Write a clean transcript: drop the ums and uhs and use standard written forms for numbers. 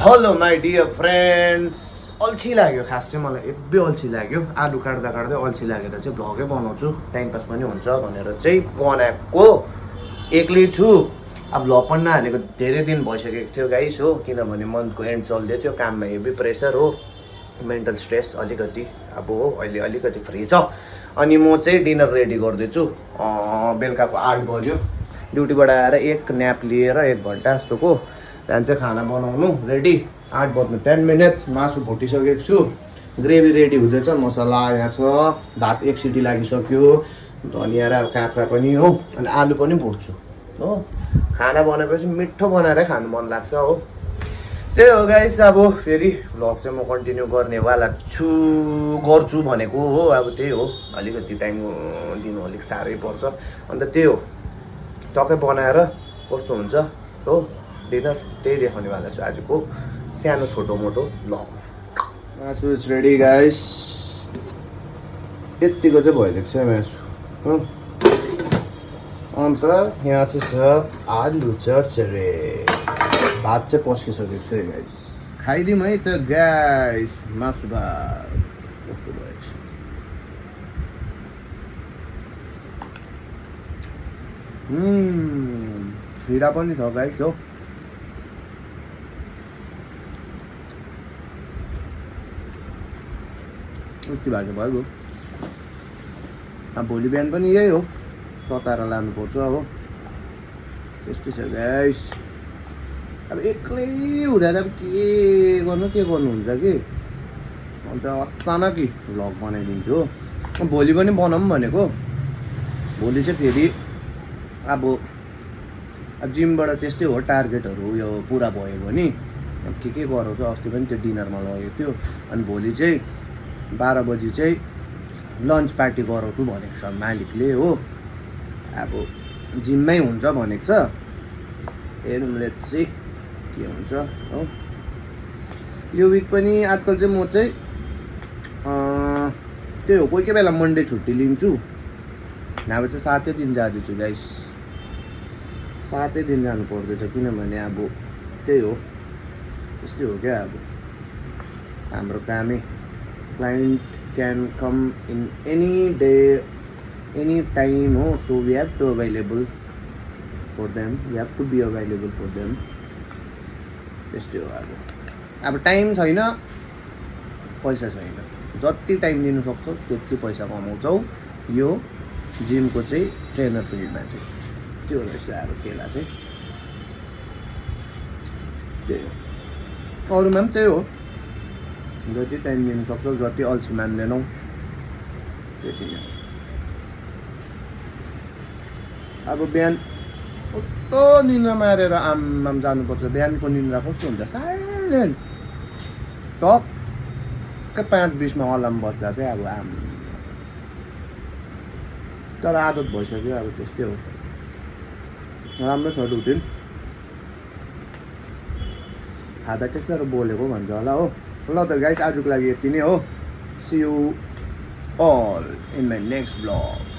Hello my dear friends, अल्छी लाग्यो। खास चाहिँ मलाई एब्बे अल्छी लाग्यो। आलु काट्दा काट्दै अल्छी लागेर चाहिँ भ्लगै बनाउँछु, टाइम पास पनि हुन्छ भनेर चाहिँ बनाएको एक्लै छु। अब भ्लग पनि नहालेको धेरै दिन भइसकेको थियो गाइस हो, किनभने मन्थको एन्ड चल्दै थियो, काममा हेभी प्रेसर हो, मेन्टल स्ट्रेस अलिकति अब हो, अहिले अलिकति फ्री छ। अनि म चाहिँ डिनर रेडी गर्दैछु। बेलुकाको 8 बज्यो, ड्युटीबाट आएर एक न्याप लिएर 1 घन्टा जस्तोको त्यहाँदेखि चाहिँ खाना बनाउनु रेडी। 8 बज्नु 10 मिनट्स। मासु भुटिसकेको छु, ग्रेभी रेडी हुँदैछ, मसला यहाँ छ, भात 1 सिटी लागिसक्यो, धनिया र काँक्रा पनि हो, अनि आलु पनि भुट्छु हो। खाना बनाएपछि मिठो बनाएरै खानु मन लाग्छ हो। त्यही हो गाइस। अब फेरि भ्लग चाहिँ म कन्टिन्यू गर्नेवाला गर्छु भनेको हो। अब त्यही हो, अलिकति टाइम दिनु अलिक साह्रै पर्छ। अन्त त्यही हो, टक्कै बनाएर कस्तो हुन्छ हो डिनर, त्यही देखाउनेवाला छु आजको सानो छोटो मोटो भ्लग। मासु इज रेडी गाइस। यतिको चाहिँ भइदिएको छ मासु हो। अन्त यहाँ चाहिँ छ आलु चरचरे, भात चाहिँ पस्किसकेको छ गाइस। खाइदिउँ है त गाइस मासु भात। कस्तो भएछ खिरा पनि छ गाइस हो। यति भएको भयो। अब भोलि बिहान पनि यही हो, तताएर लानुपर्छ अब, त्यस्तै छ गाइस। अब एक्लै हुँदा अब के गर्नुहुन्छ कि, अन्त अचानक भ्लग बनाइदिन्छु हो। भोलि पनि बनाऊँ भनेको। भोलि चाहिँ फेरि अब जिमबाट त्यस्तै हो, टार्गेटहरू यो पुरा भयो भने अब के गराउँछ। अस्ति पनि त्यो डिनरमा लगेको थियो। अनि भोलि चाहिँ 12 बजी चाहिँ लन्च पार्टी गराउँछु भनेको छ मालिकले हो। अब जिममै हुन्छ भनेको छ, हेरौँ लेट्स सी के हुन्छ हो। यो विक पनि आजकल चाहिँ म चाहिँ त्यही हो, कोही बेला मन्डे छुट्टी लिन्छु, नभए चाहिँ 7 दिन जाँदैछु गाइस। 7 दिन जानु पर्दैछ, किनभने अब त्यही हो, त्यस्तै हो क्या। अब हाम्रो कामै client can come in any day, any time हो, so we have to available for them, we have to be available for them. त्यस्तै हो। अब टाइम छैन, पैसा छैन। जति टाइम दिनु सक्छौ त्यति पैसा कमाउँछौ यो जिमको चाहिँ ट्रेनर फिल्डमा चाहिँ। त्यो रहेछ अब खेला चाहिँ, त्यही हो। अरूमा पनि त्यही हो, जति टाइम दिनु सक्छौ, जति अल्छी मान्दैनौ त्यति नै। अब बिहान कस्तो निन्द्रा मारेर आम जानुपर्छ। बिहानको निन्द्रा कस्तो हुन्छ, साइलेन्ट टक्कै 5:20 अलार्म बज्दा चाहिँ अब तर आदत भइसक्यो। अब त्यस्तै हो, राम्रो छ रुटिन। खाँदा के साह्रो बोलेको भन्छ होला हो। ल त गाइस, आजको लागि यति नै हो। See you all in my next vlog.